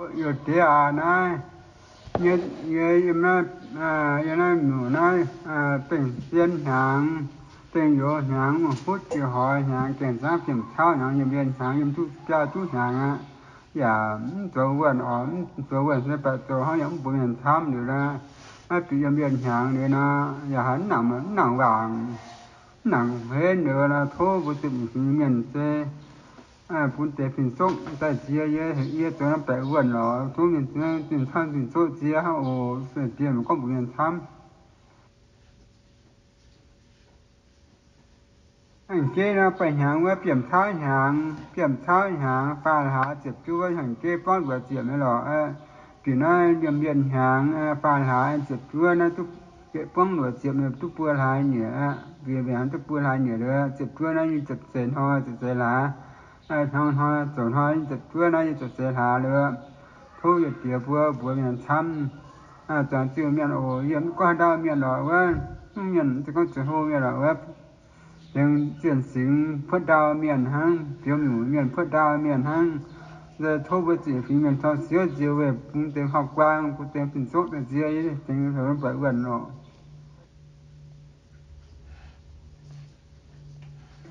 Youh diex aac naaiv, yie yiem naaiv, yiem naaiv nyungc naaiv, bengh sien hnyangx, bengh youz hnyangx, mv baac hutv jiex hoix hnyangx, gaengh zaangv biomv cauv hnyangx, yiem mbienv hnyangx, yiem duqv biaa duqv hnyangx aqv. Yaac mv zoux wuonh oc, mv zoux wuonh se baeqc zoux hnangv, yaac mv mbuox mienh camv liuz naaiv. Naaiv bieqc yiem mbienv hnyangx liuz nor, yaac haiz mv nangc, mv nangc waangc, mv nangc henv liuz nor, tov mbuo ziepc nyeic fingx mienh se bun deix fin-soqv daaih nziex yie, heuc yie zoux norm baeqc wuonh lorqc. Tov mienh ziex zinh camv zinh zoqv nziex hnangv oc. Diex gorngv mbuox mienh camv. Hnangv jeiv nor, baeqc hnyangx wuov biomv cauv hnyangx, biomv cauv hnyangx, faam hlaax ziepc juov hnangv jeiv buangv luoqc ziepc nyei lorqc. Bieqc naaiv yiem mbienv hnyangx, faam hlaax ziepc juov naaiv duqv, buangv luoqc ziepc nyei duqv buo hlaax nyieqc aqv. Bieqc mbienv hnyangx duqv buo hlaax nyieqc liuz, ziepc juov naaiv yie ziepc seix hnoi, ziepc seix hlaax. Hnoi hnoi zoux hnoi yie ziepc juov naaiv yie ziepc seix hlaax liuz, tov yietc diex mbuo mbuox mienh camv. Zuangx ziouh mienh oc, yie mv gorngv haaix ndau mienh lorqc wuov, mv mienh se gorngv zuqc hlo mienh lorqc wuov, tengx zienh singx puotv ndau mienh hnangv, biouv miuc mienh puotv ndau mienh hnangv. Tov mbuo ziepc fingx mienh cau siouv nziex weih bun deix hauv guaang, bun deix fin-soqv daaih nziex, tengx heuc baeqc wuonh oc.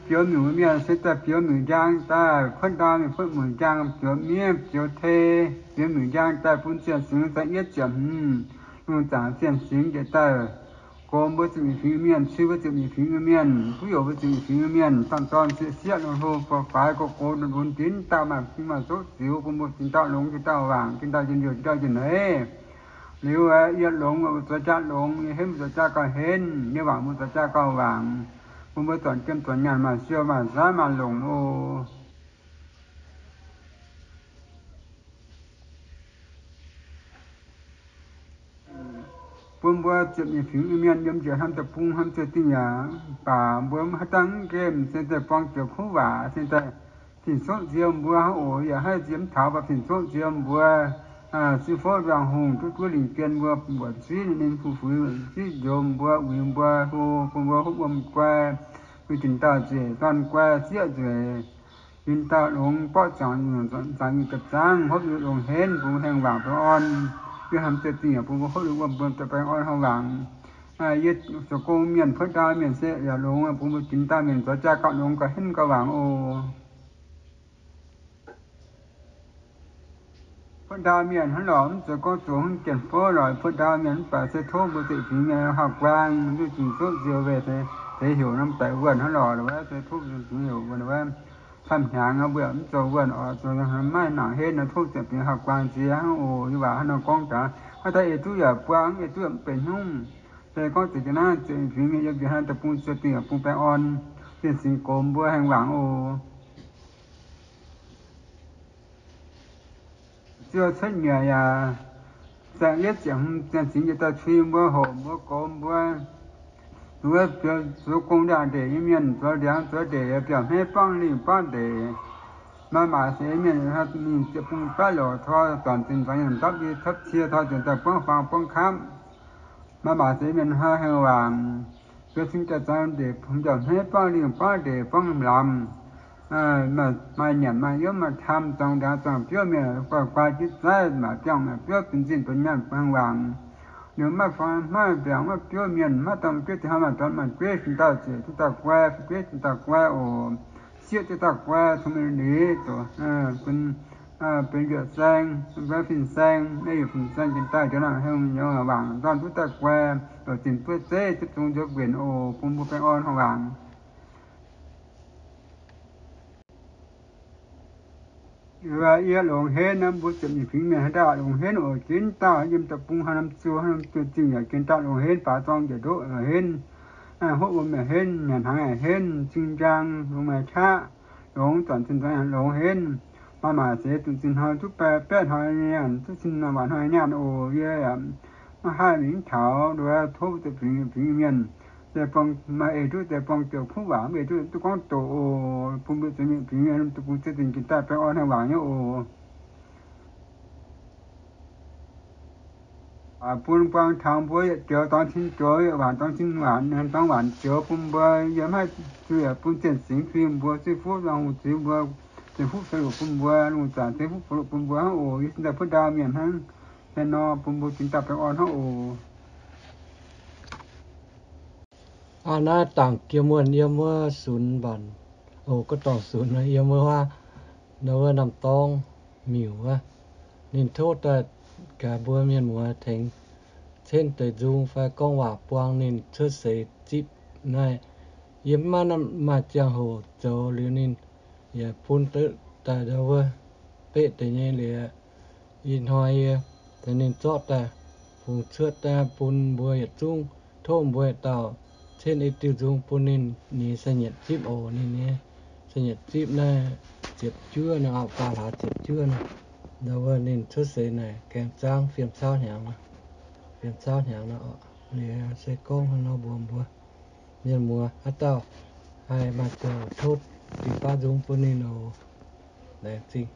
Biouv miuc mienh se daaih biouv miuc njang daaih, puotv ndau mienh puotv miuc njang, biouv miev biouv tei, biouv miuc njang daaih bun zienh singx za'yietv ziepc hmz. Lungh zaangc zienh singx njiec daaih, gox mbuo ziepc nyeic fingx mienh, cui mbuo ziepc nyeic fingx mienh, kuv youz mbuo ziepc nyeic fingx mienh, dorn-dorn sieqv-sieqv, lungh hlo faix-faix, gox gox lunx lunx, dinx dauh maaih fing maaih zoqv ziux, bun mbuo zinh ndaangc longx, zinh ndaangc waangc, zinh ndaangc njien-youh, zinh ndaangc njien-hneiv. Liuz yie longx, mbuo zoux jaav longx, yie henv, mbuo zoux jaav gauh henv, yie waangc, mbuo zoux jaav gauh waangc, bun mbuo zornc jiem zornc nyaanh maaih siou maaih nzaav maaih longc oc. Bun mbuo ziepc nyeic fingx Iu-Mienh yiem njiec hnaamv deic-bung hnaamv ziouc dingh yaac baac mbuo mv haaix dangh nqemh se daaih buang joux kuv waac se daaih fin-soqv nziex mbuo hnangv oc. Yaac haih nziex mv taux baac fin-soqv nziex mbuo, zuiz fouv nduangx hungh duqv duqv lingc gen mbuo mbuoqc zuiv ninh fu'fuix zuiv njoux mbuo uix mbuo hlo bun mbuo hopv wuom guai, bun jienh dauh nzueic dorn guai sieqv nzueic, jienh dauh longx borqv ziangx nyungc zaangc nyungc ga'zangv hopv longx henv bun mbuo haengh waangc baengh orn. Yie hnaamv ziouc dingh yaac bun mbuo hopv longx wuom mbuo baengh orn haengh waangc. Yie zoux gong mienh puotv ndau mienh se yaac longx bun mbuo jienh dauh mienh zoux jaav gauh longx gauh henv gauh waangc oc. Puotv ndau mienh hnangv lorqc, mv zeiz gorngv zoux hnangv janx-fouv lorqc. Puotv ndau mienh mv baac se tov mbuo ziepc fingx mienh hauh guaang duqv zinh zoqv nziex weih se heuc norm baeqc wuonh hnangv lorqc. Wuov se tov mbuo ziepc fingx heuc wuonh wuov. Camv hnyangx mbuo yaac mv zoux wuonh oc, zoux maiv nangc henv nor tov ziepc fingx hauh guaang nziex hnangv oc. Yie waac hnangv nor gorngv daaih, haaix dauh eix duqv yaac buang, eix duqv yaac mv benx hnyungv. Se gorngv zuqc jiex naaiv ziepc fingx mienh yiem njiec hnaamv deic-bung ziouc dingh yaac bun baengh orn, zinh singx gox mbuo haengh waangc oc. Ziouc cuotv nyuoqc yaac zaangc yietv ziepc hmz zinh singx njiec daaih cui mbuo, hoqc mbuo, goux mbuo. Zuov, zuov gong ndaangc ndeic nyei mienh, zuov ndiangx zuov ndeic, biauv-hmeiv buangv lingh buangv ndeic. Maaih maac seix mienh mingh ziepc bung baeqv lorqc tor, zornc zinh zornc nyaanh ndapv ndie topv cie tor, nzuonx daaih buangv faang buangv kapv. Maaih maac seix mienh hnoi haengh waangc, zuov cing daaih zaangc ndeic, biauv-hmeiv buangv lingh buangv ndeic buangv lamz. Maaih nyanc maaih yiem maaih camv, zuangx ndiangx zuangx biouv mienh, guai guai jitv zaiv, maaih biangh maaih biouv, benx zinh benx nyaanh haengh waangc. Liuz maiv faang maiv mbiaangx maiv biouv mienh, maiv dorn biouv, zinh hnoi maaih dorn maaih biouv, cingx dauh zueic duqv dauh guai, fu'jueiv zinh dauh guai oc. Sieqv duqv dauh guai, cong-mengh liuz, benx njuoqc saeng, benx fin-saeng, maiv yuoqc fin-saeng, cingx daaih njoux naaic hengh njoux waangc, dorn duqv dauh guai, lorz zinh buov zeiv, zipv zong njoux mbuenc oc, bun mbuo baengh orn haengh waangc. Yie longx henv naaiv mbuo ziepc nyeic fingx mienh haaix dauh longx henv oc. Jiex dauh yiem deic-bung haaix norm ziouh, haaix norm ziouh zingh yaac jiex dauh longx henv, faaux zorng njiec ndoqv yaac henv, hopv wuom yaac henv, nyanc hnaangx yaac henv, zing njang longx maaih qaqv, longx zornc zinh zornc longx henv. Maaih maac seix zuqc zinh hnoi duqv baeqv hnoi nyaanh, duqv cin waac hnoi nyaanh oc. Yie yaac maiv haih mingh taux, nduov tov ziepc fingx mienh deix buang, maaih eix duqv deix buang joux kuv waac, mv eix duqv duqv gorngv doqc oc. Bun mbuo ziepc fingx mienh deic-bung ziouc dingh jiex daaih baengh orn haengh waangc nyei oc. Bun buang taux mbuo yietc joux dorngx cin joux, yietc waanc dorngx cin waanc, dorngx waanc joux bun mbuo yiem haiv zuiz, bun zienh singx zuiz mbuo, zuiz fuqv nzuangx hungh zuiz mbuo, Ziouv fuqv fai loc bun mbuo, lungh zaangc Ziouv fuqv fai loc bun mbuo hnangv oc. Yie se daaih buov ndaauv mienh hnangv, se nor bun mbuo jiex daaih baengh orn hnangv oc. Aa, naaiv dangc jiex muonh yiem wuov sunx mbanc, oc, gorngv dorngc sunx yiem wuov, wuov norm dorngx miuc wuov, ninh tov daaih gaax mbuo mienh muoz tengx cenv deix nzung fai gorngv waac buang ninh cuotv seix zipv naaiv. Yie maiv maaih ziangh hoc zoux liuz ninh yaac bun daaih ndau wuov beqv deix nyei liuz, ih hnoi yie tengx ninh zorqv daaih fungx cuotv daaih bun mbuo yietc zungv. Tov mbuo yietc dauh cenv i diuh nzung bun ninh, ninh se nyietc zipv oc. Ninh nyei se nyietc zipv naaiv ziepc juov naaiv, auv, faam hlaax ziepc juov naaiv. Ndau wuov ninh cuotv seix naaic gaeng zaangv fiem caauv hnyangx, fiem caauv hnyangx nor. Liuz se gorngv hnangv nor mbuox mbuo mienh muoz, haaix dauh haih maaih ziangh hoc tov dingc baav nzung bun ninh oc. Laengz zingh.